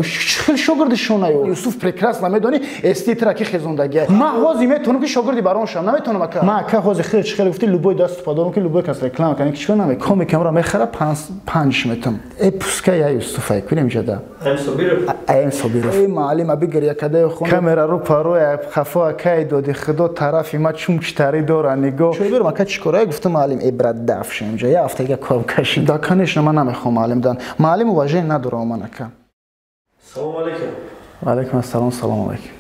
Хел шогирди шонаю. Юсуф прекрасно медони, эстетра ки хезондагия. Ман ҳозир метавонам ки шогирди барон шам, наметавонам ака. Ман ака ҳозир хел хел гуфти любой даст падорам ки любой кас реклама кани ки чикор наме. Коми камера мехара 5 метам. Э пускай я Юсуф ай кунем ҷада. Аим Собиров. Аим Собиров. Эй маалим аби гиря кадаи хон. Камера ру паро хафо акай доди худо тарафи ма чум читари дора нигоҳ. Шоибир ака чикора гуфтам маалим э брат дафшем ҷа. Я ҳафтага кор кашид. Да конечно ман намехоҳам маалим дан. Маалим уважение надорам ман ака. Салом алейкум. Ва алейкум ассалом, салом алейкум.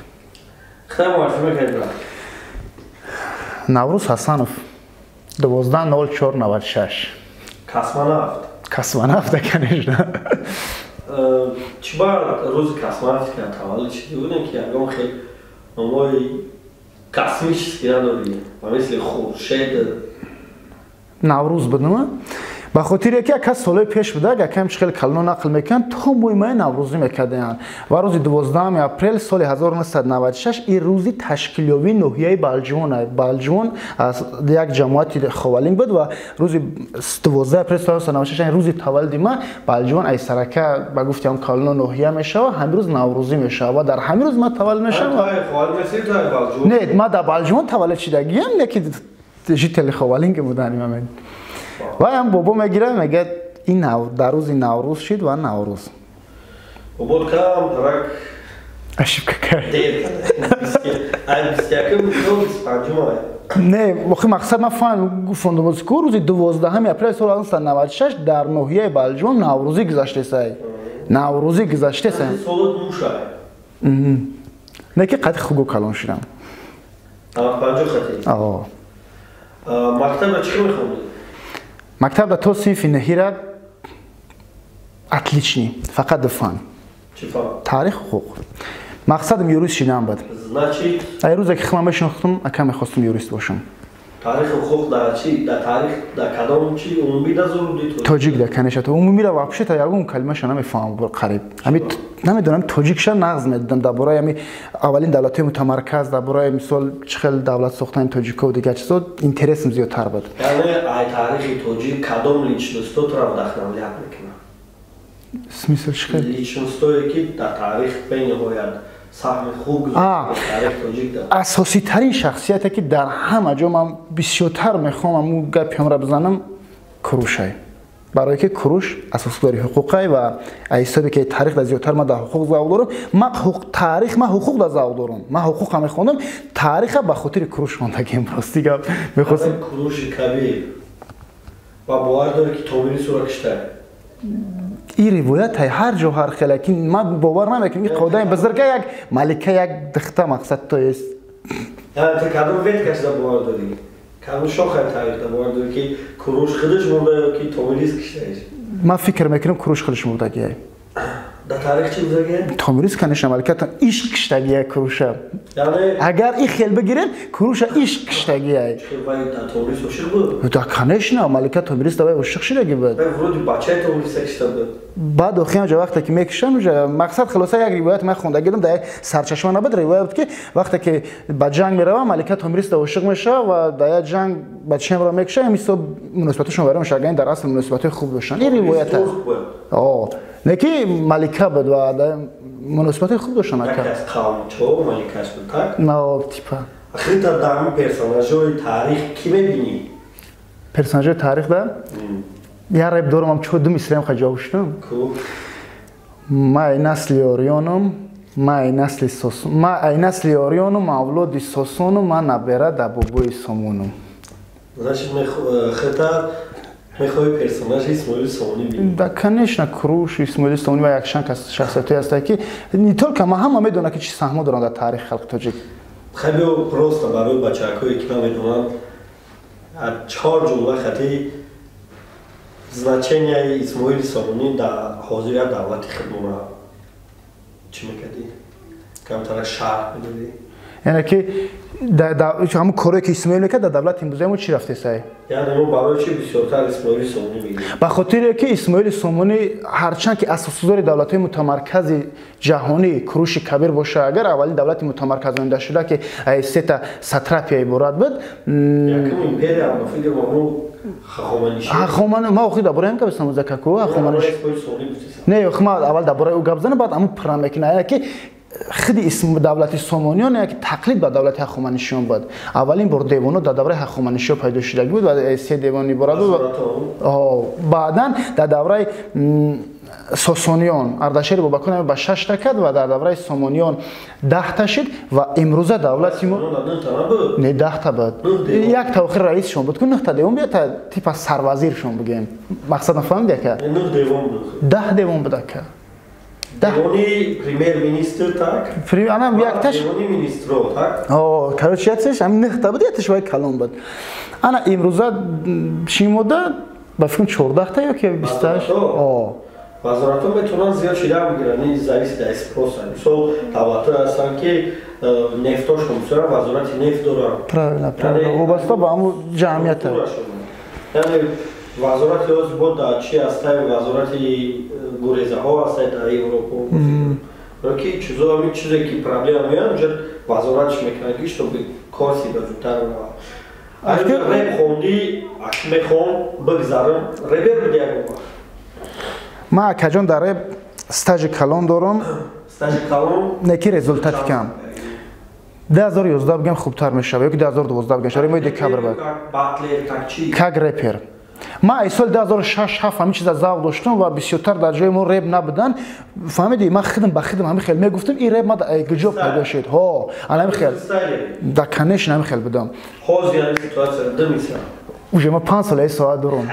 Хай муаррифӣ мекардед брат. Наврӯз Ҳасанов 120496. Космонавт. Космонавт, конечно. Чӣ ба рӯзи космонавтика таваллуд шудӣ будем ки ягон хел номҳои космический надорӣ, ба мисли Хуршед? Наврӯз будам, ба хотире ки яка солҳои пеш буда, акам чи хеле калоно нақл мекунанд, то моҳи май наврӯзӣ мекардаянд. Ва рӯзи 12 апрел соли 1996 ин рӯзи ташкилёбии ноҳияи Балҷувон. Балҷувон аз як ҷамоати Ховалинг буд ва рӯзи 12 апрел соли 1996 рӯзи таваллуди ман Балҷувон айсарака ба гуфти ҳам калоно ноҳия мешавад, ҳамин рӯз наврӯзӣ мешавад ва дар ҳамин рӯз ман таваллуд мешавам. Не, ман дар Балҷувон таваллуд шидагиам, не ки жители Ховалинг будани ман. Ваям бобо мегирад, мегӯяд ин дар рӯзи Наврӯз шид ва Наврӯз. Бобот кам тарак ошибка кард. Дер кард. 21 то 25. Не, охи мақсад ман фаҳм гуфтам ку рӯзи 12 апрел соли 1996 дар ноҳияи Балҷувон Наврӯзӣ гузаштесай. Наврӯзӣ гузаштесай. Солот мушай. Не ки қади хугу калон шудам. 95 хати. Аа. Мактабда чӣ мехондӣ? Мактабда то синфи нӯҳира отличный, фақат ду фан. Чӣ фан? Таърих, ҳуқуқ. Мақсадам юрист шидан буд. Значит, ай рӯзе ки худам мешинохтам, ака мехостам юрист бошам. Таърих ҳуқуқ дар чӣ? Дар таърих дар кадом чӣ умумӣ да зур дид? Тоҷик да, конечно, то умумиро вообще та ягон калимаша намефаҳмам қариб. Ҳами намедонам тоҷикша нағз медидам дар бораи ҳами аввалин давлатҳои мутамарказ, дар бораи мисол чӣ хел давлат сохтани тоҷикҳо дигар чизо интересам зиёдтар буд. Яъне ай таърихи тоҷик кадом личностҳо туро вдохновлять мекунад? Смысл чӣ хел? Личностҳое ки дар таърих бениҳоят саҳми хуб гузоштанд таърихи тоҷик да. Асоситарин шахсияте ки дар ҳама ҷо ман бисёртар мехоҳам аму гапиамро бизанам, Курушай. Барое ки Куруш асосгузори ҳуқуқай ва ҳисобе ки таърих да зиёдтар ман дар ҳуқуқ завқ дорам, ман таърих ман ҳуқуқ да завқ дорам. Ман ҳуқуқа мехондам, таъриха ба хотири Куруш хондагиам, рости гап. Мехостам Куруши Кабир. Ва бовар дорӣ ки Томирис ӯро киштае? Ин ривоят ҳар ҷо ҳар хел, лекин ман бовар намекунам. Ин қодаи бузурга як малика як духта мақсад то есть. Яъне ту кадом веткашда бовар дорӣ? Кадом шохаи таърихда бовар дорӣ ки Куруш худаш мурда ё ки Томирис киштаеш? Ман фикр мекунам Куруш худаш мурдагиай. Дар таърих чӣ бузургия? Томирис, конечно, малика ишқ киштагиай Куруша. Яъне агар ин хел бигирем, Куруша ишқ киштагиай. Вай дар Томирис ошиқ буд? Да, конечно, малика Томирис давай ошиқ шидаги буд. Вай вроде бачаи Томириса кишта буд. Баъд охи ҳамҷа вақте ки мекишанд, уҷа мақсад хулоса як ривоят ман хонда гирдам, дар як сарчашма набуд, ривоят буд ки вақте ки ба ҷанг мераванд, малика Томирис да ошиқ мешавад ва дар як ҷанг бачаамро мекушад, ҳамин ҳисоб муносибаташон вайрон мешавад, агар дар асл муносибатҳои хуб доштанд. Ин ривоят аст. О, не ки малика буд ва муносибатҳои хуб доштанд ака. Яке аз қавмчаҳо маликаш буд, так? На, типа. Ахир та дар ҳамин персонажҳои таърих кӣ мебинӣ? Персонажҳои таърих да? Я рэп дорам, ам чо ду мисраам ха ҷавоб шудам. Ма ай насли Орионум, ма ай насли Сосун, ма ай насли Орионум, авлоди Сосунум, ма набера да бобои Сомонум. Значит, хета мехоҳи персонажи Исмоили Сомонӣ бинӣ? Да, конечно, Куруш, Исмоили Сомонӣ ва якчанд кас шахсиятҳое ҳастанд ки не только ма, ҳама медонад ки чӣ саҳмо доранд дар таърихи халқи тоҷик. Хай биё просто барои бачаҳакое ки намедонанд чор ҷумла хати значенияи Исмоили Сомонӣ дар ҳозир як давлати худмона чӣ мекардӣ? Камтара шарҳ медодӣ? Яъне ки ҳамун корое ки Исмоил мекард, дар давлати имрӯзаи мо чӣ рафтесай? Яъне мо барои чӣ бисёртар Исмоили Сомонӣ мегирем? Ба хотире ки Исмоили Сомонӣ, ҳарчанд ки асосгузори давлатҳои мутамаркази ҷаҳонӣ Куруши Кабир боша, агар аввалин давлати мутамарказонида шуда, ки сета сатрапия иборат буд. Якум империя, фикр Ҳахоман. Ма охир дар бораи ҳам гап занам, закаку Ҳахоманиш. Не, ма аввал дар бораи ӯ гап занам, баъд аму пурра мекунам. Яъне ки худи давлати Сомониён як тақлид ба давлати Ҳахоманишиён буд. Аввалин бор девоно дар давраи Ҳахоманишиё пайдо шудагӣ буд ва се девон иборат буд. Баъдан дар давраи Сосониён Ардашери Бобакон ба шашта кард ва дар давраи Сомониён 10та шид ва имрӯза давлати мо не, 10та буд. Якта охир раисшон буд ку, нӯҳта девон буд, типа сарвазиршон бигем. Мақсад нафаҳмиди, ака? 10 девон буд, ака. Девони премьер-министр, так? Анам якташ. Девони министро, так? О, короче, яташ ам нӯҳта буд, яташ вай калон буд. Ана имрӯза шимода ба фикрам 14та ё ки 28. О. Вазоратҳо метавонанд зиёд шида бигиранд, ин зависит аз спроса. Мисол, давлатҳое ҳастанд, ки нефтошон бисёранд, вазорати нефт доранд. Правильно, правильно. Вобаста ба ҳамун ҷамъията. Яъне вазорати ҳозир бо дар чи ҳастай, вазорати гурезаҳо ҳастай дар Европо. Ки чизо, ҳамин чизе ки проблема меяд, уҷа вазоратш мекунад, ки чтобы кор сида зудтар равад. Реп хондӣ, мехом бигзарам, репер буди ягон вақт? Ман, акаҷон, дар реп стажи калон дорам. Стажи калон. Не ки результати кам. 2011 бигем хубтар мешавад ё ки 2012 бигем, шарои моҳи декабр бад. Как репер ман аз соли 2006 7 ҳамин чиза завқ доштам ва бисёртар дар ҷои мо реп набуданд, фаҳмиди? Ман хидм ба хидм ҳамин хел мегуфтам, ин реп ма гиҷо пайдо шуд. Ҳо, ана ҳамин хел да, конечно, ҳамин хел будам. Уже ма 5 сола соат дорам.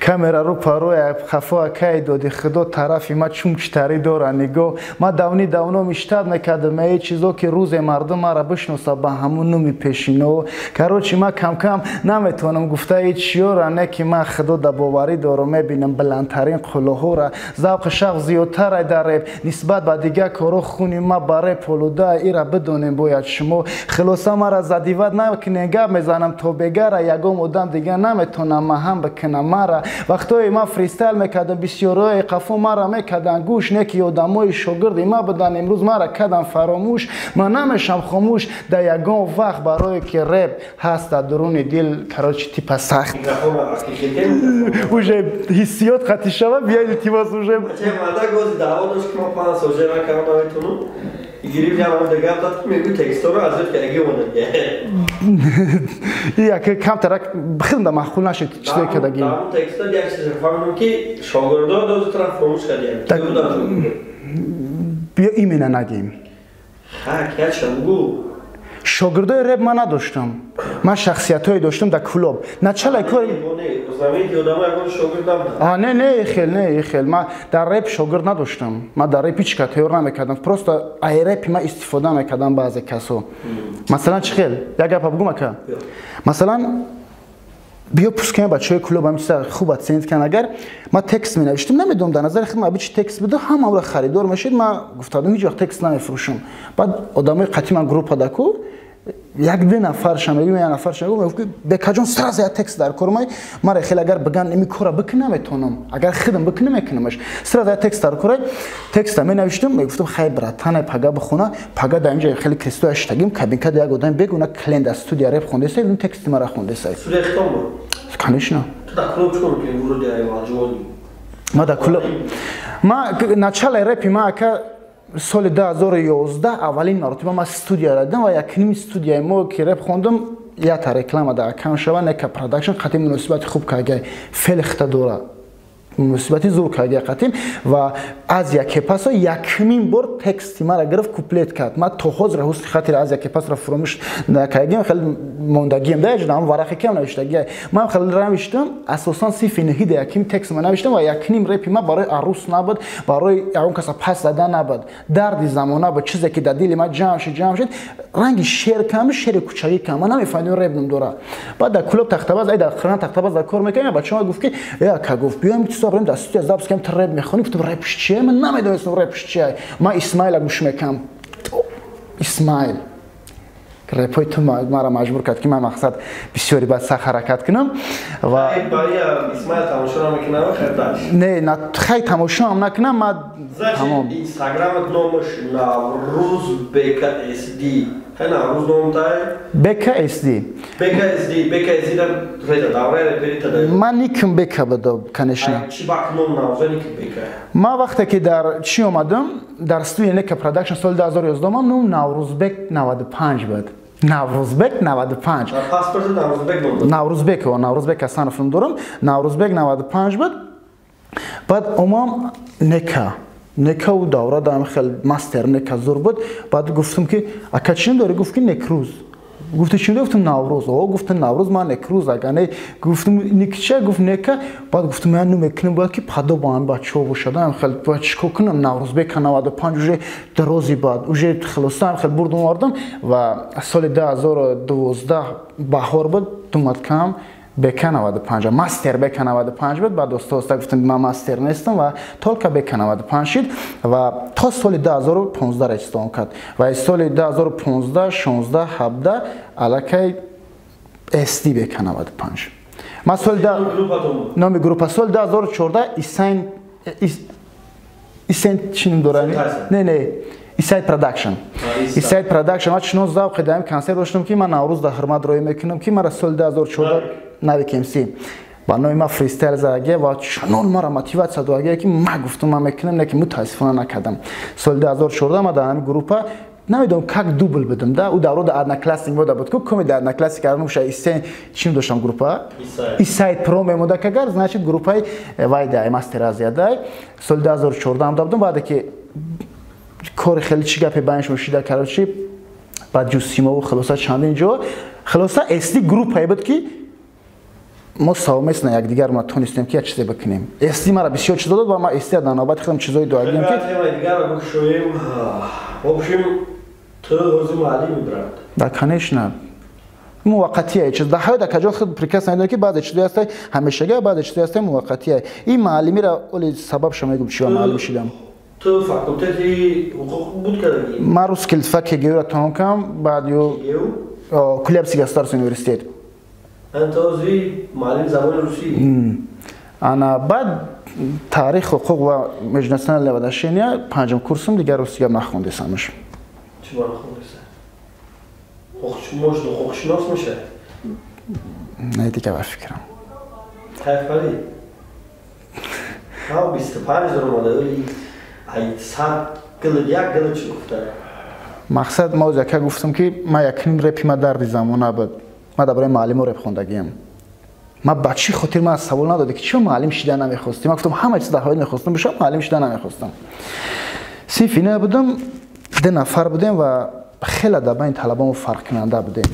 Камера рӯ пароя хафо, акай доди худо тарафи ма чумчтарӣ дора нигоҳ. Ма давни давно миштад мекардам е чизо, ки рӯзе мардум мара бишноса ба ҳамун нуми пешино. Короче, ма камкам наметавонам гуфта чиёра, не ки ма худо да боварӣ дорам, мебинам баландтарин қуллоҳора. Завқи шавқ зиёдтарай дар реп нисбат ба дигар коро, хуни ма ба реп олуда, ира бидонем бояд шумо. Хулоса, мара задевать накунем, гап мезанам то бегара, ягон одам дига наметонам маҳам бикунам мара. Вақтое ман фристайл мекардам, бисёрое қафо мара мекардан гӯш, не ки одамои шогирди ма будан, имрӯз мара кардам фаромӯш. Ман намешам хомӯш дар ягон вақт, барое ки реп ҳаст дар дуруни дил. Короче, типа сахт уже ҳиссиёт қатӣ шава, бия, илтимос, уже. Гирифт ям дигар дад, ки мегӯ текстҳоро аз ёд кардаги омадагӣ. Як камтарак хеле да маъқул нашид чизе кардаги. Дар текстҳо як чиз фаҳмидам, ки шогирдо дозу тараф фаромӯш кардиям. Биё, именно нагем. Ха, кяча бугӯ. Шогирдои реп ман надоштам, ман шахсиятҳое доштам дар клуб началаи кори. Не, не, хел не, хел ман дар реп шогирд надоштам, ман дар реп ҳеч ка тайёр намекардам, просто ай репи ман истифода мекардам баъзе касо. Масалан, чӣ хел, як гапа бугум, ака. Масалан, биё, пускаем бачаҳои клуб ҳамин чиза хуб оценить кунанд. Агар ман текст менавиштам, намедонам, дар назари худам аби чи текст буда, ҳамаро харидор мешид. Ман гуфтадам, ҳеҷ вақт текст намефурӯшам. Баъд одамои қатъи ман группа даку як ду нафарша мегӯм, як нафарша мегӯм, бекаҷон, сразу як текст дар кор май мара хеле, агар биган ими кора бикун, наметавонам, агар худам бикунам, мекунамаш. Сразу як текст дар кора, текста менавиштам, мегуфтам: «Хай, братане, пага бихона, пага дар инҷа хеле кресло аштагим, кабинка як одам бегуна клиент дар студия реп хондесай, ин тексти мара хондесай». Конечно. Ма дар клуб, ма началаи репи ма, ака, соли 2011 аввалин маротиба ман студия радидам ва якними студияи мо ки реп хондам, ята реклама дар аккаунт шава, нека продакшн қатъи муносибати хуб каргай, фели хита дора, муносибати зур каргай қатъим. Ва Азия Кепасо якмин бор тексти мара гирифт, куплет кард. Ман то ҳозир ҳусни хатири Азия Кепасро фуромӯш накардагиам, хеле мондагиам да ам варақи кам навиштагиам. Ман хеле навиштам, асосан сифи ниҳида яким текст ма навиштам ва якним репи ма барои арӯс набуд, барои ягон каса пас зада набуд, дарди замона буд, чизе ки дар дили ма ҷамъ шуд, ҷамъ шуд, ранги шер кам, шери кучагӣ кам, ман намефаҳмидам реп ном дора. Баъд дар клуб Тахтабаз, ай дар храна Тахтабаз дар кор мекардем, бачаҳо гуфт, ки ака, гуфт, биёем чизо барем дар студия запись кунем, ту реп мехонӣ. Гуфтам: «Репш чие?» Ман намедонистам репш чие. Ман Исмаила гӯш мекунам. Исмаил. Рэпҳои ту маро маҷбур кард, ки ман мақсад бисёри баъд сахт ҳаракат кунам ва не, хай, тамошоам накунам ман. Тамом. Инстаграмат номаш Наврӯз Бека СД. Хай, Наврӯз номтай? Бека СД. Бека СД, Бека СД дар рета давраи рэперита да. Ман никм Бека буда, конечно. Чи бак ном Наврӯз, ник Бека? Ман вақте ки дар чӣ омадам, дар студия Нека Продакшн соли 2011 омадам, ном Наврӯзбек 95 буд. Наврӯзбек 95. Паспорти Наврӯзбек ном дорад? Наврӯзбек, Наврӯзбек Ҳасанов ном дорам. Наврӯзбек 95 буд. Баъд омам Нека. Нека у давра дам хел мастер Нека зур буд. Баъд гуфтам, ки ака, чӣ дорӣ? Гуфт, ки Некрӯз. Гуфти, чӣ? Гуфтам, Наврӯз. О, гуфтам, Наврӯз, ман Некрӯз. Ага не, гуфтам, никча? Гуфт, Нека. Баъд гуфтам, ман намекунам, бояд ки падо ба бачаҳо бошад. Хел бояд чикор кунам? Наврӯзбек 95 уже дарози, баъд уже хилосам хел бурдум, овардам ва соли 2012 баҳор буд, думад кам Бека 95, мастер Бека 95 буд. Баъд оста оста гуфтам, ман мастер нестам ва только Бека 95 шид ва то соли 2015 регистон кард ва соли 2015, 16, 17 аллакай SD Бека 95. Ман соли номи группа соли 2014 Исайн, Исайн чӣ ном дорад? Не, Исайд Продакшн. Исайд Продакшн. Ман чунон завқи даим консерт доштам, ки ман Наврӯз дар ҳурмат роӣ мекунам, ки мара соли 2014 Навик МС ба номи ман фристайл задагия ва чунон мара мотиватсия додагия, ки ман гуфтам, ман мекунам, не ки мутаассифона накардам. Соли 2014 ман дар ҳамин группа, намедонам, как дубл будам да, ӯ давро да Одноклассник мода буд ку, коми да Одноклассник арнуша Исен чим доштам, группа Исайд Про мемода, кагар, значит, группаи вайда Мастер Азия дай. Соли 2014 да будам, баъде ки кори хеле чӣ гапе байншон шида, короче, баъд ҷусимову хулоса чандин ҷо, хулоса СД группае буд, ки мо совместно якдигар ма тонистем, ки як чизе бикунем. СД мара бисёр чиз додад ва ма СД дар навбати худам чизои дуагием, ки дигарро бикушоем. В общем, ту ҳозир муаллими, брат? Да, конечно, муваққатие чиз дар ҳаёт. Акаҷон, худ прекрасно медонӣ, ки баъзе чизое ҳастай ҳамешага, баъзе чизое ҳастай муваққатие. Ин муаллимиро оли сабабша мегӯм, чиба муаллим шидам. Ту факултети ҳуқуқ буд кардагӣ? Ман русский филфак КГУ-ро тамом кардам, баъд ю Кулябский государственный университет. Антози муаллими забони русӣ? Ана, баъд таърих, ҳуқуқ ва межнациональное отношения панҷум курсум, дигар русӣ гап нахондесамаш. Чӣ ба нахондеса? Ҳуқуқшинос мешавад? Не, дига ба фикрам. Кайфарӣ, 25 даромада, ай 100 гил як гил чӣ гуфта? Мақсад, ма оз яка гуфтам, ки ман якним репи ма дарди замона буд. Ман дар бораи муаллимо реп хондагиам. Ман ба чӣ хотир, ман савол надоде, ки чиро муаллим шида намехостӣ? Ман гуфтам, ҳама чиз дар ҳаёт мехостам бошам, муаллим шида намехостам. Синфи на будам, ду нафар будем ва хеле дар байни талабамо фарқкунанда будем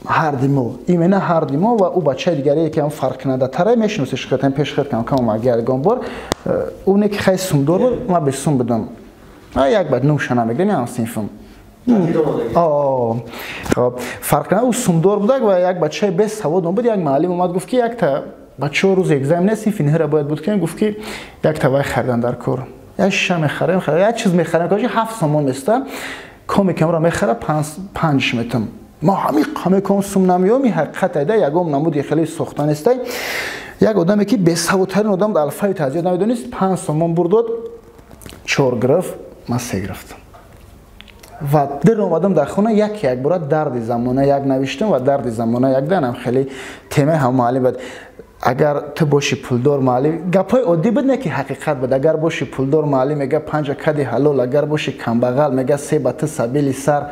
ҳарди мо, именно ҳарди мо ва ӯ бачаи дигаре, ки ҳам фарқкунандатаре, мешиносиш, хатан пеш хед кам кам омаги ягон бор. Ӯ не ки хай сумдор буд, ман бесум будам. Як бад нумша намегирем, ям синфам. Хоб, фарқкунанда, ӯ сумдор будак ва як бачаи бесавод буд. Як муаллим омад, гуфт, ки якта бачаҳо рӯзи экзамен нест, синфи нҳра бояд буд, ки гуфт, ки якта вай харидан дар кор, як шиша мехарем, як чиз мехарем, короче, 7 сомон места, комикамро мехара, панҷ метам. Ма ҳами ҳаме сум намеём. Ҳақиқат айда ягон намуди хеле сохта нестай. Як одаме, ки бесаводтарин одам, алфавит аз ёд намедонист, 5 сомон бурдод, чор гирифт, ман се гирифтам ва дир омадам дар хона, як як бора дарди замона як навиштам ва дарди замона як данам хеле темаи ҳам муаллим буд. Агар ту боши пулдор, муаллим, гапҳои оддӣ буд, не ки ҳақиқат буд. Агар боши пулдор, муаллим мега, панҷа кади ҳалол, агар боши камбағал, мега, се ба ту сабили сар.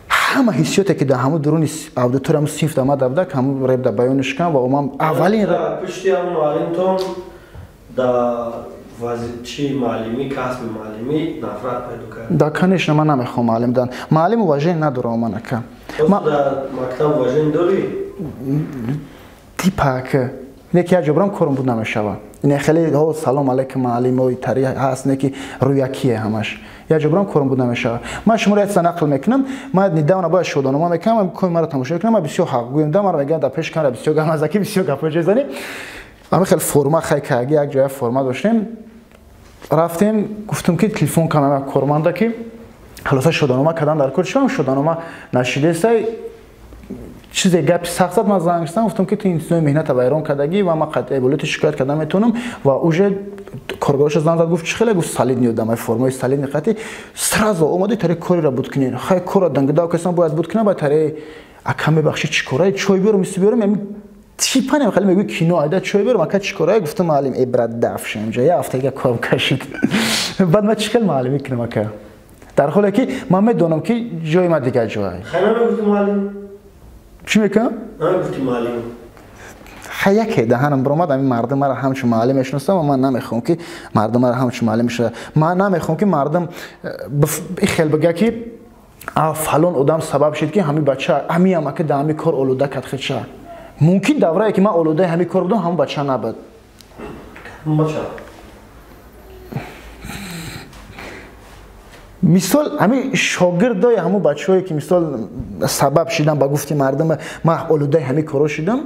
Ҳама ҳиссиёте, ки дар ҳамун дуруни аудитория, ҳамун синф дамада будак, ҳамун реп да баёниш кам ва ман аввалин Пушти ҳамун муаллимтон да чи муаллимӣ, касби муаллимӣ нафрат пайдо кард? Да, конечно, ман намехоҳам муаллим дан. Муаллим уважение надорам ман, ака. Дар мактаб уважение дорӣ? Типа, ак не ки як ҷо бурам, корум буд намешава. Не, хеле ҳо, салом алейкум, муаллимои тари ҳаст, не ки рӯякие ҳамаш. Як ҷо бурам, корум буд намешава. Ман шуморо як чиза нақл мекунам. Ман недавно бояд шодонома мекунам, коми маро тамошо мекунам. Ман бисёр ҳақгӯем да, маро мегӯянд, дар пеши камера бисёр гап назаки, бисёр гапҳои ҷой занӣ. Ҳамин хел форма хай каги, як ҷоя форма доштем, рафтем, гуфтам, ки телефон кунам як корманда, ки Хулоса шуданома кардан дар кор чӣ шуданома нашидесай чизе гапи сахт зад. Ман занг задам, гуфтам ки ту интизоми меҳната вайрон кардагӣ ва ман қатъи шикоят карда метавонам. Ва уже коргароша занг зад, гуфт чӣ хеле, гуфт солидный одам, формаи солидный қатъи сразу омади тари корира буд кунед. Хай кора дангидав касан бояд буд кунам, ба тари ака мебахши чӣ корае, чой биёрам, миси биёрам, ями типа хеле мегӯи кино айда чой биёрам, ака чӣ корае, гуфтам маълим э брат дафша инҷа я ҳафтага корам кашид. Баъд ман чӣ хел маълимӣ кунам ака? Дар ҳоле ки ман медонам ки ҷои ман дигар ҷое. Хай намегуфти муаллим? Чӣ мекунам? Намегуфти муаллим? Хай яке даҳанам баромад, ҳамин мардум маро ҳамчун муаллим мешиносанд ва ман намехоҳам ки мардум маро ҳамчун муаллим мешиносанд. Ман намехоҳам ки мардум хел бигӯяд ки фалон одам сабаб шид ки ҳамин бача ҳамиам ака дар ҳамин кор олуда кард худша. Мумкин даврае ки ман олудаи ҳамин кор будам, ҳамон бача набуд. Бача мисол ҳамин шогирдои ҳамон бачаҳое ки мисол сабаб шидам ба гуфти мардум ман олудаи ҳамин корҳо шидам,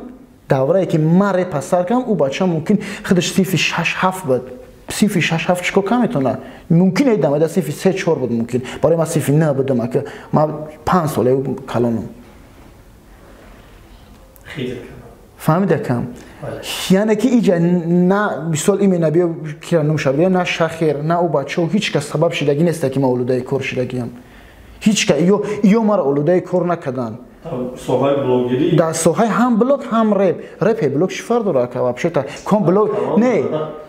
даврае ки ман репа сар кардам, ӯ бача мумкин худаш синфи 6-7 буд. Синфи 6-7 чӣ кор кам метавонад? Мумкин эдам синфи 3-4 буд, мумкин барои ман синфи 9 будам, ака ман 5 солаи калонам. Фаҳмида кам? Яъне ки иҷа на мисол имена биё кира нумша бигӯям, на шахер, на ӯ бачаҳо ҳеҷ кас сабаб шидагӣ неста ки ман олудаи кор шидагиам. Ҳеҷ кас ё маро олудаи кор накарданд. Соҳаи блогерӣ? Дар соҳаи ҳам блог, ҳам реп. Реп блог чӣ фарқ дорад ака вообще-то? Ком блог не,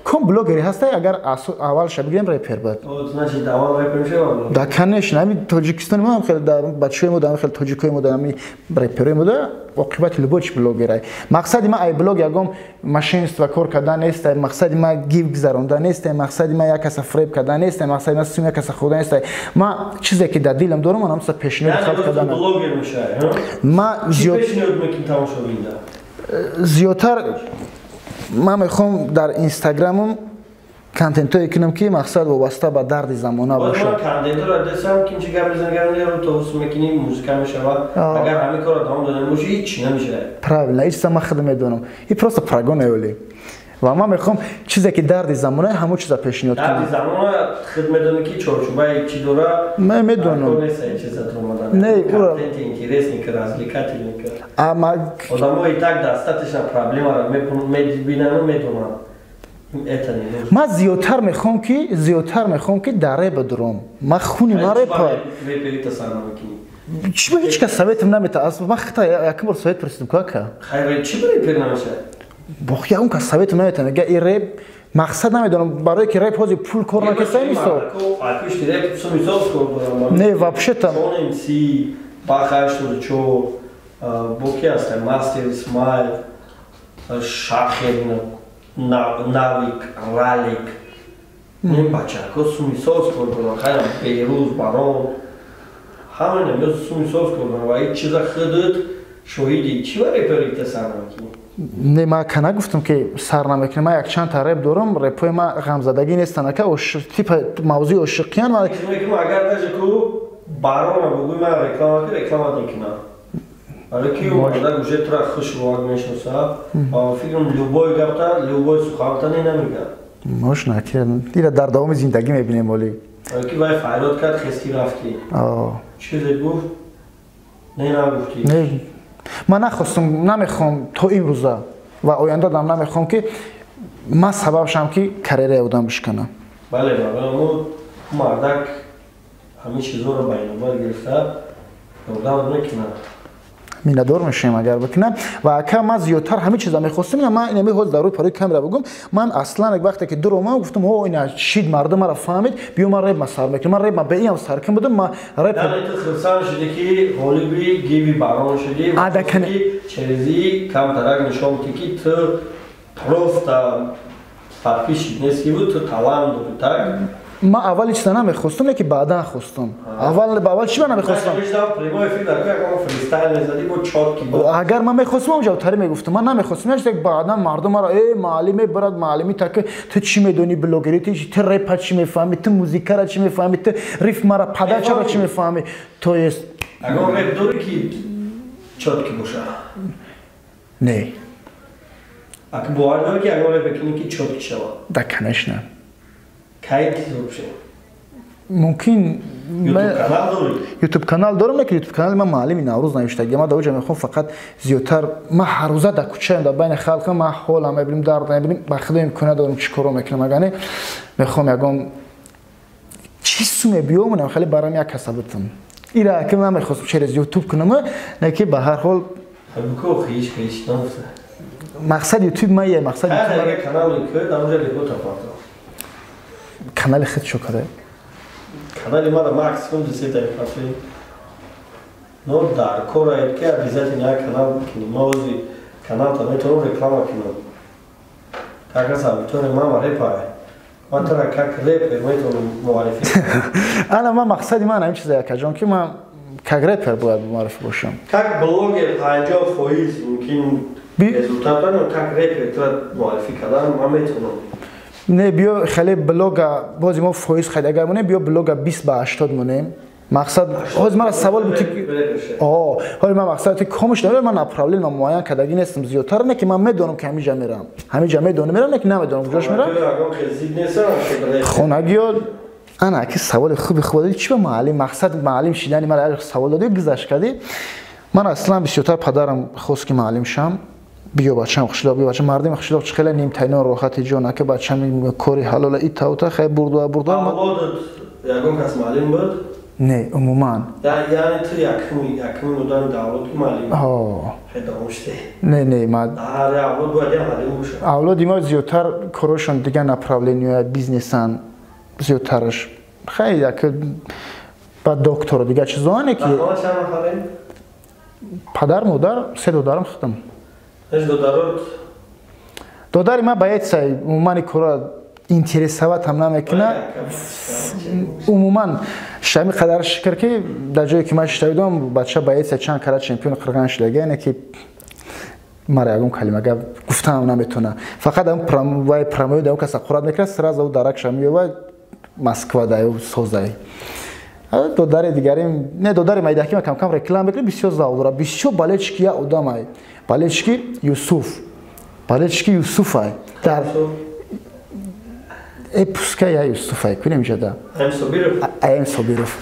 ком блогери ҳастай, агар аввалша бигирем репер буд. Значит, аввал репер мешавад? Да, конечно, ҳамин Тоҷикистони мо ҳам хеле дар бачаҳои мо, дар хеле тоҷикои мо, дар ҳамин реперои мо да оқибати любой чи блогерай. Мақсади ман ай блог ягон мошенничество кор кардан нест, мақсади ман гив гузарондан нест, мақсади ман як каса фреб кардан нест, мақсади ман сум як каса хӯрдан нест. Ман чизе ки дар дилам дорам, ман ҳамса пешниҳод халқ кардан. Блогер мешавӣ, ман пешниҳод мекунӣ тамошобинда? Зиёдтар ман мехоҳам дар инстаграмам контентое кунам ки мақсад вобаста ба дарди замона бошад. Контентро десам ки чи гап мезанӣ, гап мезанӣ, автобус мекунӣ, музыка мешавад. Агар ҳамин корро давом дода бошӣ, ҳеҷ намешавад. Правильно, ҳеҷ ман худам медонам. И просто прогон оли. Ва ман мехоҳам чизе ки дарди замона, ҳамон чиза пешниҳод кунам. Дарди замона худ медонӣ ки чорчӯбаи чӣ дора? Ман медонам. Не, контент интересный, развлекательный. Одамо и так достаточно проблемаро мебинанд, медонанд. Ман зиёдтар мехоҳам ки дар реп дурам. Ман хуни ман репа. Чӣ ба ҳеҷ кас советам намета. Ман хата якум бор совет пурсидам ку ака. Хайр, чӣ ба репер намешавад? Бох ягон кас советам намета. Мега и реп мақсад намедонам, барое ки реп ҳозир пул кор накарда мисол. Не, вообще-то. Бах 84, боки ҳаста Мастер Исмаил, Шахер, Навик, Ралик. Ин бачаҳо суми соз кор доранд. Хайр, Бейруз, Барон. Ҳама инам суми соз кор доранд ва ин чиза худат шоҳиди. Чӣ ба реперита сар намекунӣ? Не, ман ка нагуфтам ки сар намекунам. Ман якчанд та реп дорам, репҳои ман ғамзадагӣ нестанд ака, типа мавзӯи ошиқиян. Агар даже ку Барона бугӯй ман реклама ки реклама мекунам. Барои ки мардак уже тура хушвоак мешиносад ва фикрам любой гапта, любой суханта не намегӯяд. Можно, ира дар давоми зиндагӣ мебинем оли. Барои ки вай фарёд кард, хести рафтӣ. Чизе гуфт, не нагуфтӣ. Не, ман нахостам, намехоҳам то имрӯза ва оянда дам намехоҳам ки ман сабаб шавам ки карьераи одам бишканам. Бале, барои мардак ҳамин чизҳоро ба инобат гирифта ёрдам мекунад. Миннатдор мешавем агар бикунам. Ва ака ман зиёдтар ҳамин чиза мехостам. Ман инами ҳозир дар рӯи парои камера бигӯм, ман аслан як вақте ки дур омадам гуфтам о ина шид мардум маро фаҳмид, биё ман реп ма сар мекунам. Ман реп ма ба инам сар кун будам, ман реп. Яъне ту хурсанд шудӣ ки ғолиби гиви Барон шудӣ ва через камтарак нишон додӣ ки ту просто подписчик нестӣ, ту талант дорӣ, так? Ман аввали чиза намехостам, лекин баъдан хостам. Аввал чӣ ман намехостам? Агар ман мехостам, он ҷавтарӣ мегуфтам. Ман намехостам, як баъдан мардум маро э маълим мебарад, маълими так ту чӣ медонӣ блогерӣ, ту репа чӣ мефаҳмӣ, ту музикара чӣ мефаҳмӣ, ту рифмара падачара чӣ мефаҳмӣ. То есть агар реп дорӣ ки чётки бошад? Не. Ак бовар дорӣ ки агар реп кунӣ ки чётки шавад? Да, конечно. Кай интизор бошем? Мумкин YouTube канал дорам, не ки YouTube канали ман Муаллими Наврӯз навиштагӣ. Ман дар оҷа мехоҳам фақат зиёдтар, ман ҳаррӯза дар кӯчаам, дар байни халқам, ман ҳолам мебинем, дард мебинем, ба худо имконият дорам, чӣ коро мекунам. Агар мехоҳам ягон чӣ суме биёмонам, хеле барам як каса бутам. Ира ки ман мехостам через YouTube кунам, не ки ба ҳар ҳол мақсад YouTube ман е мақсад канали худ шо када. Канали мара максимум 10 дақиқа. Но дар кор аед ки обязательно як канал кунем. Ма ози каналта метавонам реклама кунам. Как раз аудитория мама репае. Ман тара как репер метавонам муаррифӣ кунам. Ана ман мақсади ман ҳамин чиза, якаҷон, ки ман как репер бояд муаррифӣ бошам. Как блогер 50% мумкин результат дорам, как репер тара муаррифӣ кардан ман метавонам. Не, биё хеле блога бози мо фоиз хайд агар монем, биё блога 20 ба 80 монем. Мақсад ҳозир мара савол бути, ҳозир ман мақсад ки комиш надорам, ман направление муайян кардагӣ нестам зиёдтар, не ки ман медонам ки ҳамиҷа мерам, ҳамиҷа медонам мерам, не ки намедонам куҷош мерам. Хонагиё ана ки саволи хуби хуб додӣ. Чӣ ба муаллим мақсад муаллим шидани мара савол додӣ, гузашт кардӣ. Ман аслан бисёртар падарам хост ки муаллим шам. Биё бачам қишлоқ, биё бачам, мардими қишлоқ чӣ хеле нимтайно роҳати ҷон, ака бачам кори ҳалола итаута хай бурду бурду. Ягон кас муаллим буд? Не, умуман. Яъне ту якуми одами давлат ки муаллим? Не, не, ма авлод бояд як муаллим бошад. Авлоди мо зиёдтар корошон дигар направления, бизнесан зиёдтараш. Хай як ба доктору дигар чизоане ки падар, модар, се додарам, худам. Додари ман боец, умуман кора интересовать ҳам намекунад. Умуман шами қадар шукр, ки дар ҷое ки ман шита будам, бача боец, чанд кара чемпиони Қирған шудага, яъне ки мара ягон калима гап гуфтаам наметавона. Фақат вай промои да каса қурат мекунад, сразу даракша меёвад, Москва да созай. Додари дигарим не, додари майдаки ма камкам реклама мекунад, бисёр завқ дорад, бисёр болельщики, як одамай болельщики Юсуф, болельщики Юсуфай дар пускай я Юсуфай кунем ҷада Аем Собиров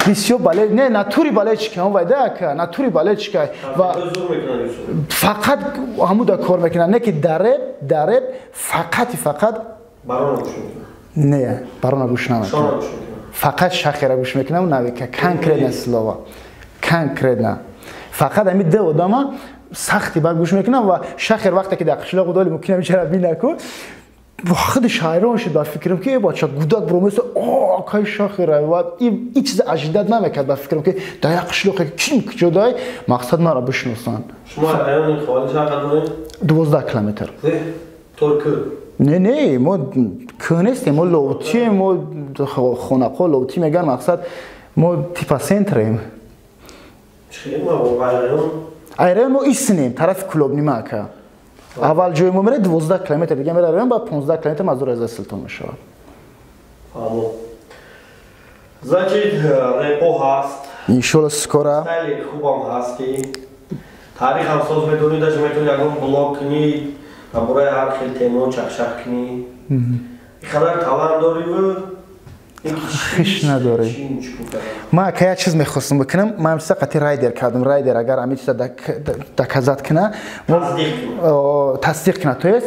бисёр болель, не, натури болельщики ҳам вайда ака, натури болельщика ва фақат ҳамуда кор мекунад, не ки дар реп фақати фақат. Не, барона гӯш намекунад, фақат Шахера гӯш мекунам, навика, конкретно слова, конкретно фақат ҳами ду одама сахти ба гӯш мекунам. Ва Шахер вақте ки дар қишлоқ буд, оли мумкин ҳамичара бинаку, худаш ҳайрон шуд, ба фикрам ки бача гудак бромеса, о кай Шахера, ва и чиза ожидать намекард, ба фикрам ки дар як қишлоқе ким куҷодай мақсад маро бишносанд. 12 километр. Не, не, мо кӯ нестем, мо ловтием, мо хонақо ловтӣ меган, мақсад мо типа центрем. Айрайон мо истинем, тарафи Кулобнима, ака. Аввал ҷои мо мере 12 километр, дига мере район, баъд 15 километр мазур аз Султон мешавад. Значит, репо ҳаст. Иншолло, скоро. Стайли хубам ҳасти, таърихам соз медонӣ, даже метавонӣ ягон блог кунӣ, дар бораи ҳар хел темо чахчах кунӣ. Иқадар талант дориву хиш надорӣ. Ман ака як чиз мехостам бикунам, ман ҳамчиза қати Райдер кардам. Райдер агар ҳамин чиза доказать куна, тасдиқ куна, то есть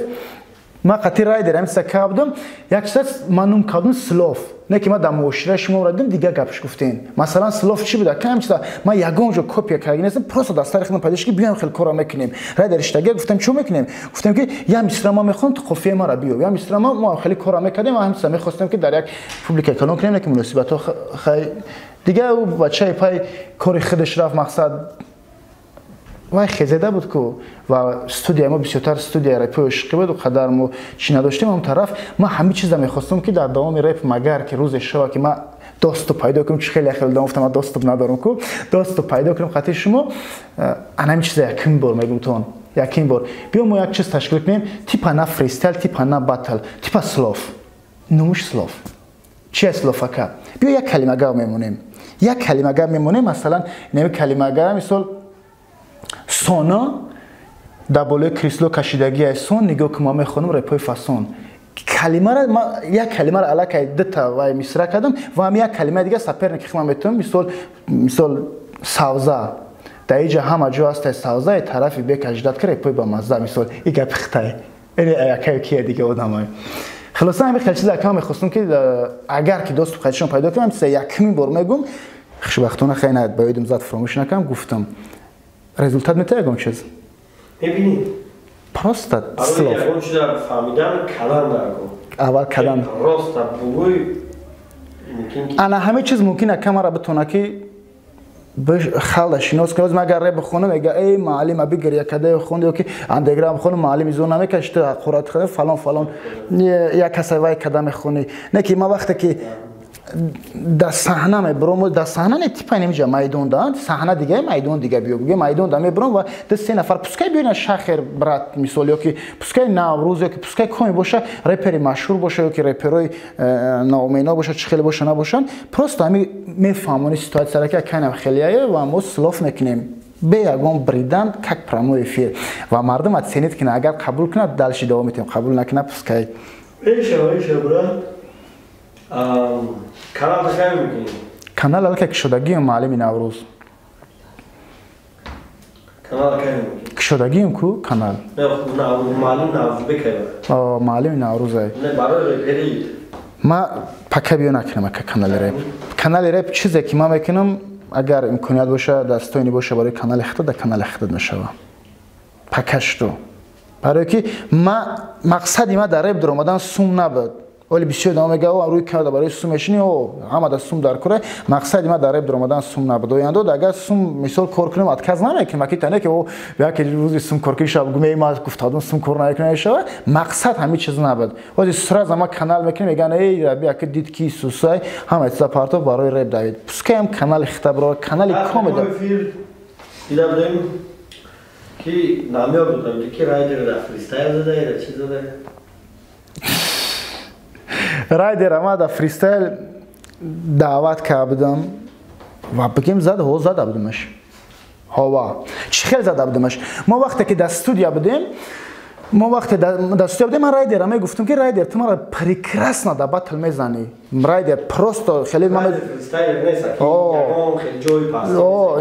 ман қати Райдер ҳамин чиза кардам. Як чиза ман ном кардам слов, не ки ман дар муошираи шумо радим, дигар гапш гуфтем. Масалан, слов чӣ буда? Кам чиза ман ягон ҷо копия карда нестам, просто дар сари худам пайдо шуд, ки биёем хел кора мекунем. Райдер иштага гуфтам, чӣ мекунем? Гуфтем, ки я мисра ман мехоҳам, ту қофияи мара биё, я мисра мо хеле кора мекардем ва ҳамин чиза мехостем, ки дар як публика калон кунем, не ки муносибатҳо хай дига ӯ бачаи пай кори худаш рафт, мақсад вай хезеда буд ку. Ва студияи мо бисёртар студияи репои ишқӣ буд, қадар мо чӣ надоштем. Он тараф ман ҳамин чиза мехостам, ки дар давоми реп магар ки рӯзе шава, ки ман доступ пайдо кунам, чи хеле хеле гуфтам, ман доступ надорам ку, доступ пайдо кунам қати шумо, ана ҳамин чиза якум бор мегум тон, якум бор биё мо як чиз ташкил кунем, типа на фристайл, типа на батл, типа слов, нумуш слов. Чи аст слов, ака? Биё як калима гап мемонем, як калима гап мемонем, масалан неми калима гап, мисол сона дар болои кресло кашидагии сон, нигоҳ ки ма мехонам репои фасон. Калимаро як калимаро аллакай дута вай мисра кардам ва ҳам як калимаи дига соперник хима метавонам. Мисол савза. Дар иҷа ҳама ҷо ҳастай савзаи тарафи бека ждать ка репои ба мазза. Мисол и гапи хитай. Эне якаю кия дига одамай. Хулоса ҳамин хел чиза кам мехостум ки агар ки доступ хатишон пайдо кунам, чиза якумин бор мегум. Хушбахтона хай на ба ёдим зад, фаромӯш накардам, гуфтам. Результат метавад ягон чиз? Мебинӣ. Просто слов. Ягон чиза фаҳмидан калан даркор. Аввал калан. Просто бугӯй мумкин ки ана ҳамин чиз мумкин камара битона ки халда шинос кунад. Магар реп бихонам, мега эй муаллим аби гиря када хонд ё ки андеграм хонам, муаллим изо намекаши, ту ҳақорат када фалон фалон як каса вай када мехонӣ. Не ки ман вақте ки дар саҳна мебурам, дар саҳна не типа инҷа майдон да, саҳна дига, майдон дига, биё буге майдон да мебурам ва ду се нафар пускай биёна шахер брат мисол ё ки пускай Наврӯз ё ки пускай коми боша, репери машҳур боша ё ки реперои наомена боша, чӣ хеле боша набошанд, просто ҳами мефаҳмони ситуатсияра ки акайнам хелияе ва мо слов мекунем бе ягон бридан, как прямой эфир, ва мардум оценит кунад. Агар қабул кунад, дальше давом метиҳем, қабул накунад, пускай. Эша, эша, брат. Канал кай мекунӣ? Канал аллакай кушодагием, муаллими Наврӯз. Канал кай мекунӣ? Кушодагием ку канал. Муаллим Наврӯз бекай? Муаллими Наврӯзай. Не, барои репери. Ма пока биё накунам ака канали реп. Канали реп чизе ки ман мекунам, агар имконият боша, дастойни боша барои канали худат, дар канали худат мешава. Пока что. Барои ки ма мақсади ма дар реп даромадан сум набуд. Оли бисёр одамон мегӯянд, о, рӯи камера барои сум мешинӣ, о, ҳама да сум дар кора. Мақсади ма дар реп даромадан сум набуд. Оянда агар сум мисол кор кунем, отказ намекунем, аки тане ки о, яке рӯзи сум кор кунӣ, шаб гумеи ма гуфтадум сум кор намекунем мешава. Мақсад ҳамин чиз набуд. Ози сразу ма канал мекунем, мегӯянд, эй, раби, аки дид ки сусай, ҳама чиза партов барои реп давид. Пускай канали хита бро, канали комеда. Дида будем ки намёк будам, ки райдер дар фристайл зада ё чӣ зада? Райдер ама дар фристайл даъват кардам ва бигем зада, ҳо зада будамаш. Ҳова. Чӣ хел зада будамаш? Мо вақте ки дар студия будем, мо вақте дар студия будем, ман Райдера мегуфтам ки Райдер, ту маро прекрасно дар батл мезанӣ. Райдер просто хеле ман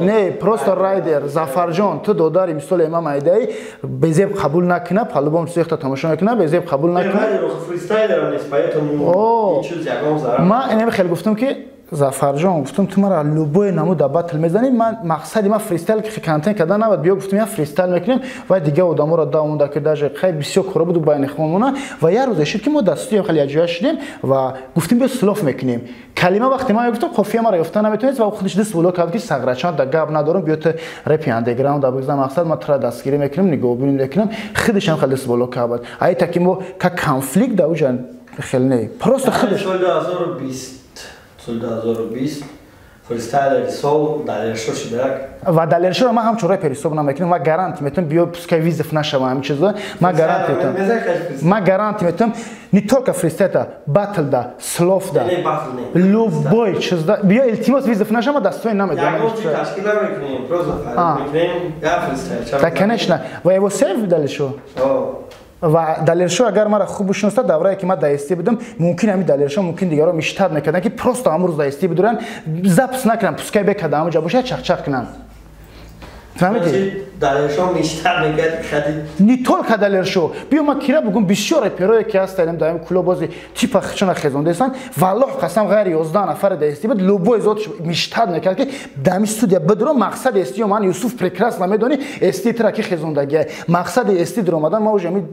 не, просто Райдер, Зафарҷон, ту додари мисоли ма майдаи, безеб қабул накуна, по-любому сехта тамошо мекуна, безеб қабул накуна. Ман инами хеле гуфтам ки Зафарҷон, гуфтам ту маро любой намуд дар батл мезанӣ, ман мақсади ман фристайл ки контент кардан набуд, биё гуфтам я фристайл мекунем ва дига одаморо давонда ки даже хай бисёр кора буду байни худмона. Ва як рӯзе шуд ки мо дар студия хеле якҷоя шудем ва гуфтем биё слов мекунем. Калима вақте ман гуфтам қофия маро ёфта наметавонист ва худаш даст боло кард ки сағрачан да гап надорам, биё ту репи андеграунд да бигзар, мақсад ман туро дастгирӣ мекунам, нигоҳубин мекунам. Худаш ҳам хеле даст боло кард. Ай таки мо как конфликт да уҷа хеле не, просто худаш. Соли 2020 фристайлери сол Далершо шидак. Ва Далершоро ман ҳамчун репер ҳисоб намекунам ва гарант метавонам, биё пускай вызов нашава ҳамин чизо, ман гарант метавонам. Ман гарант метавонам не только фристайлда, батлда, словда, любой чизда, биё илтимос вызов нашава, дастои намедиҳам. Ягон чиз ташкил намекунем, просто фарқ мекунем, я фристайл. Да, конечно. Ва его сейв Далершо? Ва Далершо агар маро хуб бишносад, даврае ки ман дар СТ будам, мумкин ҳамин Далершо, мумкин дигарро миштат мекарданд ки просто ҳамон рӯз дар СТ бидуранд, запис накунанд, пускай бекарда ҳамон ҷо бошад, чақчақ кунанд. Фаҳмидӣ? Далершо миштат мекард, хади. Не только Далершо. Биё ман кира бугум, бисёр реперое ки ҳастанд дар ҳамин клуб бози типа хичона хезондаистанд, валлоҳ қасам ғайри 11 нафаре дар СТ буд, любой зотш миштат мекард ки дар ҳамин студия бидурам, мақсади СТ ман Юсуф прекрасно медонӣ, СТ тра ки хезондагиа. Мақсади СТ дуромадан ма уже ҳамин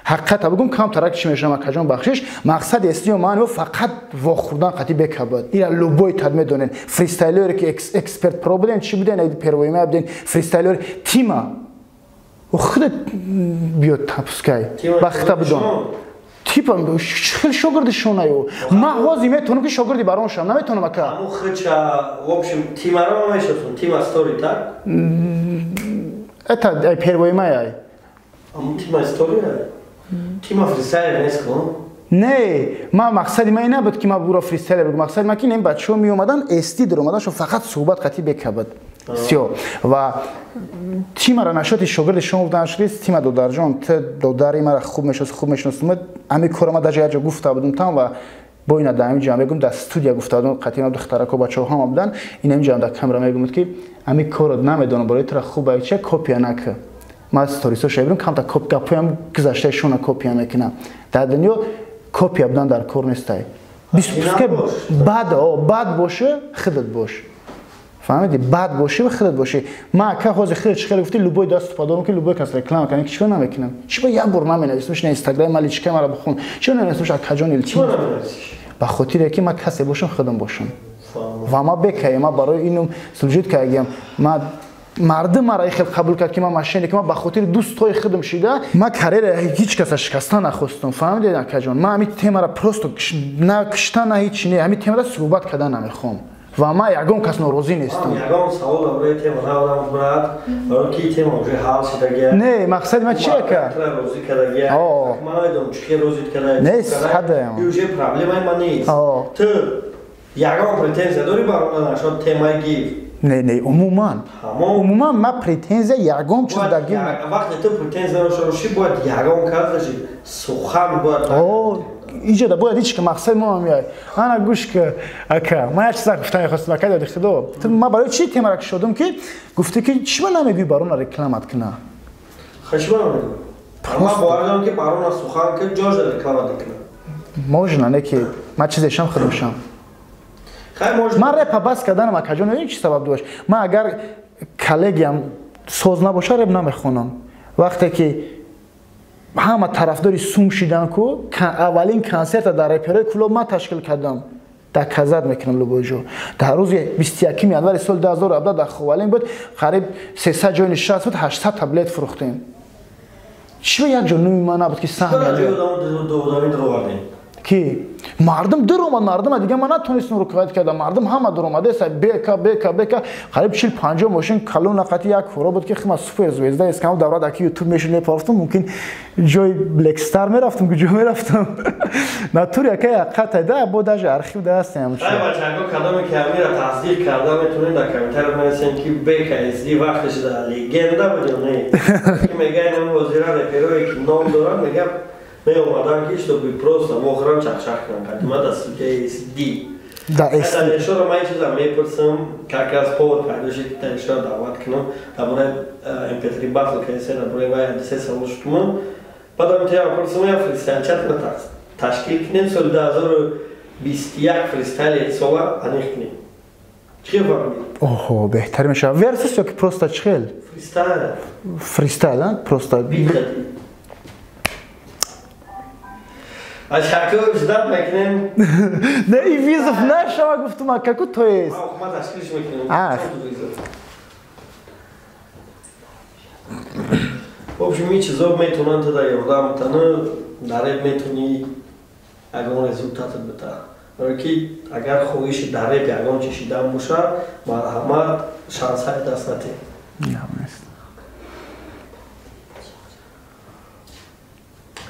ҳақиқата бугум, камтарак чӣ мешавам, акаҷон бахшиш, мақсади СТ ман фақат вохӯрдан қати бека буд. Ира любой тад медонен. Фристайлере ки эксперт про буден, чӣ буден, первоима буден, фристайлер тима. Худат биё пускай. Вақта бидон. Типа хел шогирди шонаю. Ман ҳозир метавонам ки шогирди барон шавам, наметавонам ака. Аму хича, в общем, тимаро мешавам, тима стори, так? Это первоима ай. Аму тима история? Тима фристайлер нест ко? Не, ман мақсади ман ин набуд ки ман буро фристайлер бигӯм. Мақсади ман ки ин бачаҳо меомаданд, СТ даромаданшон фақат суҳбат қатъи бека буд. Всё. Ва тимара нашоти шогирди шумо будан шудист, тима додарҷон, ту додари мара хуб мешиносӣ, хуб мешиносӣ. Ҳамин корро ман даже як ҷо гуфта будам там ва бо ина дар ҳамин ҷо мегӯм, дар студия гуфта будам, қатъиян духтарако, бачаҳо ҳама будан, ин ҳамин ҷо дар камера мегӯм, ки ҳамин корро намедонам, барои тура хуб чия копия накун. Ман сторисҳо шабирам, камта гапҳоям гузаштаи шуна копия мекунам. Дар дунё копия будан дар кор нестай. Бад, бад боше, худат бош. Фаҳмидӣ? Бад бошӣ ва худат бошӣ. Ман ака ҳозир худат чӣ хеле гуфтӣ, любой даст падорам ки любой кас реклама кунам, чӣ намекунам? Чӣ ба як бор наменависам, на Инстаграм ман личка маро бихон. Чӣ наменависам акаҷон илтимос? Ба хотире ки ман касе бошам, худам бошам. Ва ман бекаем, ман барои инум служит кардагиам. Ман мардум маро хел қабул кард ки ман мошенник, ман ба хотири дӯстҳои худам шида, ман карьера ҳеҷ каса шикаста нахостум. Фаҳмидед, акаҷон? Ман ҳамин темаро просто на кишта, на ҳеҷ не, ҳамин темаро суҳбат кардан намехоҳам. Ва ман ягон кас норозӣ нестам. Ягон савол дар бораи тема надорам, брат, барои ки тема уже ҳал шудагия. Не, мақсади ман чи ака? Розӣ кардагия. Ман намедонам чӣ хел розӣ кардагия. Нест, ҳадаям. И уже проблемаи ман нест. Ту ягон претензия дорӣ бар он нашод темаи гиф? Не, не, умуман. Умуман ман претензия ягон чиз дар гиф. Вақте ту претензия дошта бошӣ, бояд ягон кас дошӣ, сухан бояд. Иҷода бояд ҳеч ки мақсади мо меояд. Ана гӯш ки ака, ман як чиза гуфтан мехостам, ака ёди худо. Ман барои чӣ темаро кушодам ки гуфтӣ ки чӣ ман намегӯӣ барона рекламат куна? Чӣ ман намегӯям? Ман бовар дорам ки барона сухан ки ҷош реклама куна. Можно, не ки ман чизешам худамшам. Ман репа бас карданам акаҷон, медонӣ чӣ сабаб дошт? Ман агар коллегиям соз набоша, реп намехонам. Вақте ки ҳама тарафдори сум шидан ку, аввалин консерта дар реперои клуб ман ташкил кардам. Доказат мекунам любой ҷо. Дар рӯзи 21 январи соли 2017 дар Ховалин буд, қариб 300 ҷои нишаст буд, 800 таблет фурӯхтем. Чӣ як ҷо нуми ман набуд ки саҳм ки мардум дуромад, мардума дига ман натонистам руководит кардам, мардум ҳама дуромада, бека, бека, бека, қариб 40-50 мошин калон нақати як фуро буд ки хима супер звезда эскам даврад аки ютуб мешуд мепарафтам, мумкин ҷои Black Star мерафтам, куҷо мерафтам. Натури ака яқата да бо даже архив да ҳастем. Ай бачаҳо, кадоме ки ҳамира тасдиқ карда метавонед дар комментария бинависем ки бека SD вақташ да легенда буд ё не. Ки мегӯяд ин ҳозира реперое ки ном доранд, мегӯяд меомадан ки чтобы просто вохӯрам чахчах кунам, қадима дар студияи SD. Далершоро ман чиза мепурсам, как раз повод пайдо шуд ки Далершоро даъват кунам, дар бораи MP3 батл касе, дар бораи вай ҳадисе савол шудман. Баъдам тема пурсам, я фристайл чат ташкил кунем, соли 2021 фристайли сола аниқ кунем. Чӣ фаҳмидӣ? Оҳо, беҳтар мешавад. Версус ё ки просто чӣ хел? Фристайл. Фристайл, просто. Ашако ждать мекунем. Не, и визов нашава гуфтум, а каку то есть? Ма ташкилш мекунем. В общем, ин чизо метавонанд ту дар ёрдам битану, дар реп метавонӣ ягон результатат бита. Барои ки агар хоҳиши дар реп ягон чи шидан боша, марҳамат, шансҳои даст натиҳ.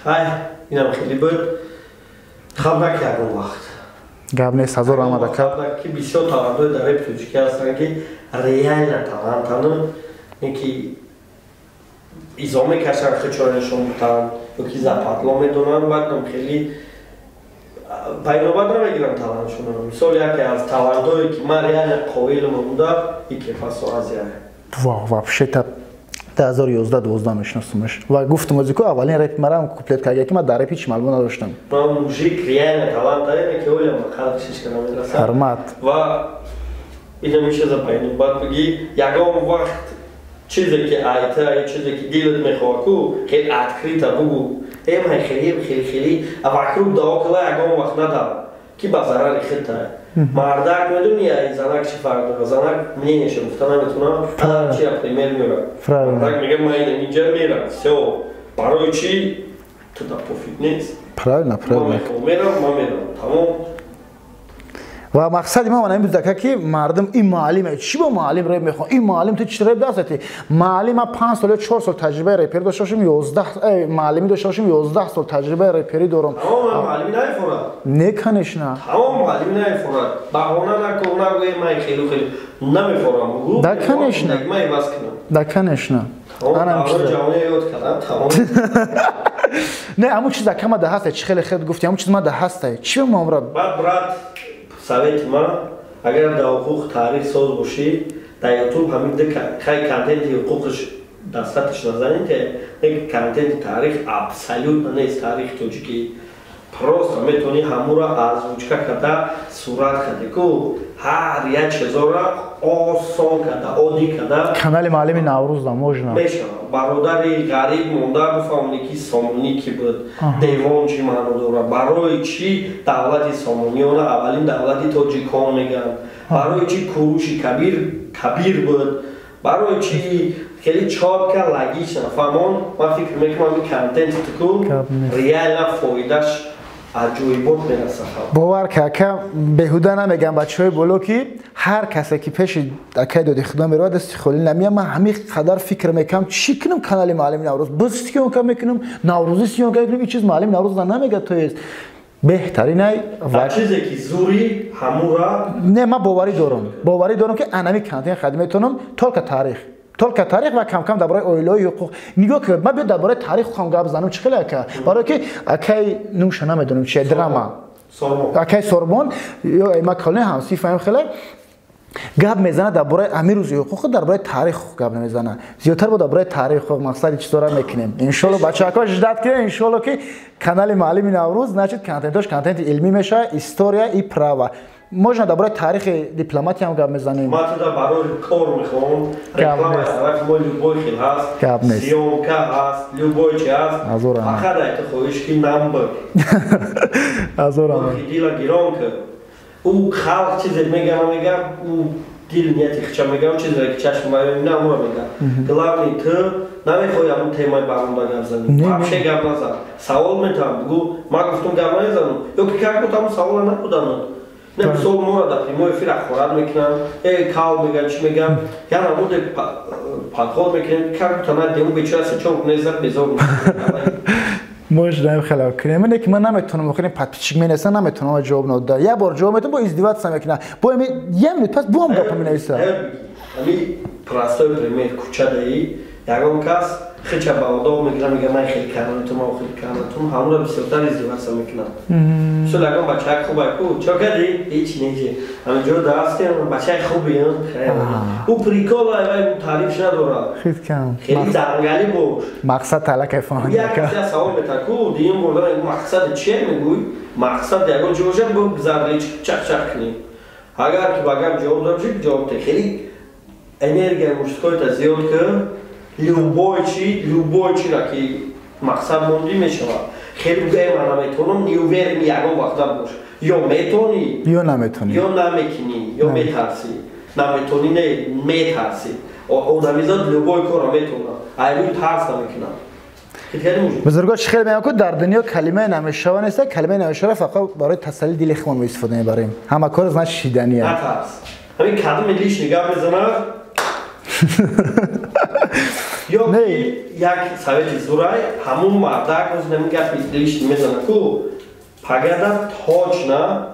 Ҳай, инам хеле буд. Хаб наки ягон вақт. Гап нест, ҳазор раҳмат ака. Ки бисёр талантҳои дар реп тоҷикӣ ҳастанд ки реально талантану, не ки изо мекашанд, хичояшон бутанд, ё ки западло медонанд, баъдам хеле байнобат намегиранд талантшонро. Мисол, яке аз талантҳое ки ман реально қоилам буда, икефасо Азия. Вообще-то 2011-12 мешиносумаш. Ва гуфтам озику аввалин реп марам куплет карда ки ман дар реп ҳеч маълум надоштам. Ман мужик реально талант дорем ки оля халқ шишка намерасад. Ҳурмат. Ва ина меша за байнобат бигӣ, ягон вақт чизе ки айта, ай чизе ки дилат мехоҳад ку, хеле открыто бугу. Эй ман хеле хеле хеле, а вокруг да около ягон вақт надав ки ба зарари худта. Мардак медонӣ, ай занак чӣ фарқ дорад? Занак мнениеша гуфта наметавонам, чия пример меорад. Мардак мегӯяд ман ина инҷа мерам, всё. Барои чӣ? Ту да пофиг нест. Правильно, правильно. Ман мерам, ман мерам. Тамом. Ва мақсади ма ин буд, ки мардум ин муаллим чӣ бо муаллим реп мехоҳад? Ин муаллим ту чӣ реп дастати? Муаллим ма 5 сол ё 4 сол таҷрибаи репери дошта бошем, 11 муаллимӣ дошта бошем, 11 сол таҷрибаи репери дорам. Тамом муаллимӣ намефорад. Не, конечно. Тамом муаллимӣ намефорад. Баҳона накун, нагӯй ман хеле хеле намефорам. Бугу. Да, конечно. Ман иваз кунам. Да, конечно. Анам ҷавони ёд кардам, тамом. Не, ҳамун чиз акама да ҳаста, чӣ хеле хел гуфти, ҳамун чиз ма да ҳаста. Чӣ ма Баъд, брат, совети ман, агар дар ҳуқуқ таърих соз бошӣ, дар ютуб ҳамин хай контенти ҳуқуқш дастаташ назанед, контенти таърих абсолютно нест. Таърихи тоҷикӣ просто метавонӣ ҳамура озвучка карда, сурат карда ку, ҳар як чизора осон карда, оддӣ карда. Канали муаллими Наврӯз да можно. Мешавад. Бародари ғариб монда бифаҳмонӣ, ки Сомонӣ кӣ буд, девон чӣ маъно дорад, барои чӣ давлати Сомониёна аввалин давлати тоҷикон мегӯянд, барои чӣ Куруши Кабир кабир буд, барои чӣ. Хеле чётко, логично фаҳмон. Ман фикр мекунам, ин контенти ту реально фоидаш аҷоибот мерасад. Бовар ки, ака, беҳуда намегам бачаҳои боло, ки ҳар касе ки пеши акаи доди худо меравад, дасти холӣ намеяд. Ман ҳамин қадар фикр мекунам, чӣ кунам канали муаллими Наврӯз, боз съёмка мекунам, наврӯзӣ съёмка мекунам, ин чиз муаллими Наврӯз намегӯяд, то есть беҳтаринай. Ва чизе ки зури ҳамура. Не, ман боварӣ дорам, ки анами контент хади метавонам, только таърих, только таърих ва камкам дар бораи оилаҳои ҳуқуқ. Нигоҳ ки ман биё дар бораи таърих хом гап занам, чӣ хеле, ака, барое ки акай нумша намедонам чия драма, акай Сорбон ё ма калони ҳамсифаем, хеле гап мезанад дар бораи ҳамин рӯзи ҳуқуқ, дар бораи таърих гап намезанад зиёдтар. Бо дар бораи таърих ҳуқуқ мақсади чизора мекунем, иншолло. Бачаҳако, ждать кунем, иншолло, ки канали муаллими Наврӯз, значит, контентош контенти илмӣ мешавад, история и право. Можно дар бораи таърихи дипломатия ҳам гап мезанем. Ман туда барои кор мехоҳам, реклама тарафи мо любой хел ҳаст. Гап нест. Съёмка ҳаст, любой чи ҳаст. Фақат айта хоҳиш, ки намбар. Азорам. Дила гирон ки ӯ халқ чизе мега, намега, ӯ дил нияти хича мега, ӯ чизе ки чашм мебина, ҳамуро мега. Главный, ту намехоҳи ҳамун темаи баронда гап занӣ, вообще гап назан. Савол метавам, бугӯ, ман гуфтум, гап намезанам, ё ки как будто ҳамун савола набуданад. Не, мисол, моро дар прямой эфир ахорат мекунанд, э кал меган, чӣ меган, я намуде подход мекунем, как будто на дему бечора сечор неза безор. Можно хеле кунем, не ки ман наметавонам, охирин подписчик менависа, наметавонам ҷавоб надода. Як бор ҷавоб метавонам, бо издеваться мекунам, бо як минут пас буам гапа менависа. Ами простой пример: кӯчадаи ягон кас хича ба одоб мегирам, мега, ман хеле кардам, ман хеле кардам, ҳамонро бисёртар издеваться мекунам. Мисол, ягон бачаи хубай ку, чо кардӣ? Ҳеч неҷи, ҳаминҷо даст бачаи хуби, ӯ прикол ай, таърифш надорад. Хеле зангалӣ бош. Мақсад талакай фаҳм. Як касе савол метавад ку, дуюм бурдан мақсади чие, мегӯй, мақсад ягон ҷо бошад, бо гузарли чақ-чақ кунӣ. Агар ки ба гап ҷавоб дошӣ, ҷавоб те. Хеле энергияи мужскойта зиёд ки, любой чи, любой чиро ки мақсад мондӣ, мешавад. Хеле бугӯ, ман наметавонам, неуверенный ягон вақт набош. Ё метавонӣ, ё наметавонӣ. Ё намекунӣ, ё метарсӣ. Наметавонӣ не, метарсӣ. Одамизод любой корро метавонад, ай рӯи тарс намекунад. Бузургон чӣ хеле мегӯянд, ки дар дунё калимаи намешава нест. Калимаи намешава фақат барои тасалли дили худмон истифода мебарем. Ҳама кор, значит, шидания. Натарс. Ҳамин кадоме лишний гап мезанад. Ё ки як совети зурай: ҳамун мардак оз ҳамин гапи лишний мезанад ку, пагада точно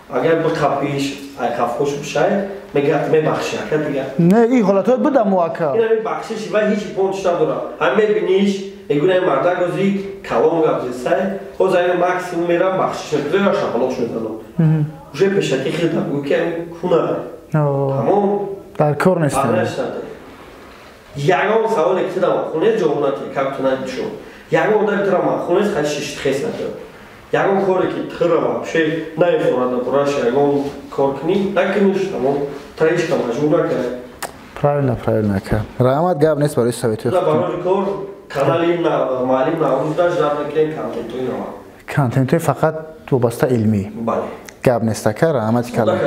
агар биқапиш, ай қафқош бишай, мега, мебахши, ака, дига. Не, ин ҳолатҳо будам, ака. Ин ҳамин бахшиши ва ҳеҷ понтиш надорад. Ҳам мебиниш, мегӯяд, мардак ози калон гап зесай, ҳоз ҳамин максимум мерам, бахшиш мекунам, шапалоқш мезанам. Уже пешакӣ хида бугӯ, ки ҳамин куна тамом. Дар кор нестем. Ягон саволе ки туда махул нест, ҷавоб натиҳ, как ту надишо. Ягон одаме тура махул нест, хай шишт хес натиҳ. Ягон коре ки тура вообще наефорада бураш, ягон кор кунӣ, накуниш, тамом, тура ҳеҷ кам маҷбур накард. Правильно, правильно, ака, раҳмат, гап нест барои советҳои. Барои кор канали муаллим Наврӯз даш ждать мекунем контентҳои нава. Контентҳои фақат вобаста илмӣ. Бале. Гап нест, ака, раҳмати калон.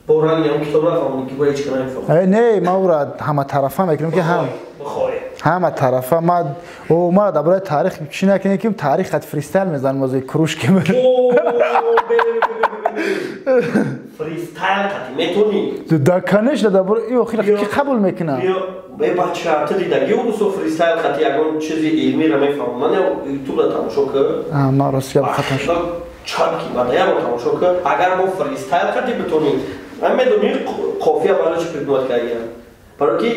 Бо ранги ҳам китоб нафаҳмонӣ, ки бо ҳеҷ ка намефаҳмам. Не, ман ӯра ҳаматарафа мекунем, ки ҳам бихоҳе. Ҳама тарафа ма о мара дар бораи таърих чӣ накунем, ки таърих хат фристайл мезанем, озои кружки. Фристайл қати метонӣ? Да, конечно, дар бораи охир ки қабул мекунам. Бе бача, ту дидаги урусо фристайл қати ягон чизи илмиро мефаҳмам. Ман ютубда тамошо кар. Ман рости гап хатм шуд. Чанки бада ябор тамошо кар. Агар мо фристайл қати битонӣ, ман медонӣ қофия барои чӣ придумать кардагиам. Барои ки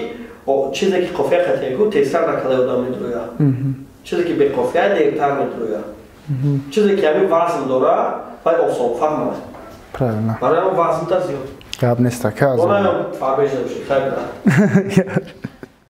чизе ки қофия қатия ку тезтар дар калаи одам медурояд. Чизе ки беқофия дертар медурояд. Чизе ки ҳамин вазн дора, вай осонфаҳм аст. Правильно. Барои ҳамон вазнта зиёд. Гап нест, ака. Фарбеж набошед, хайр.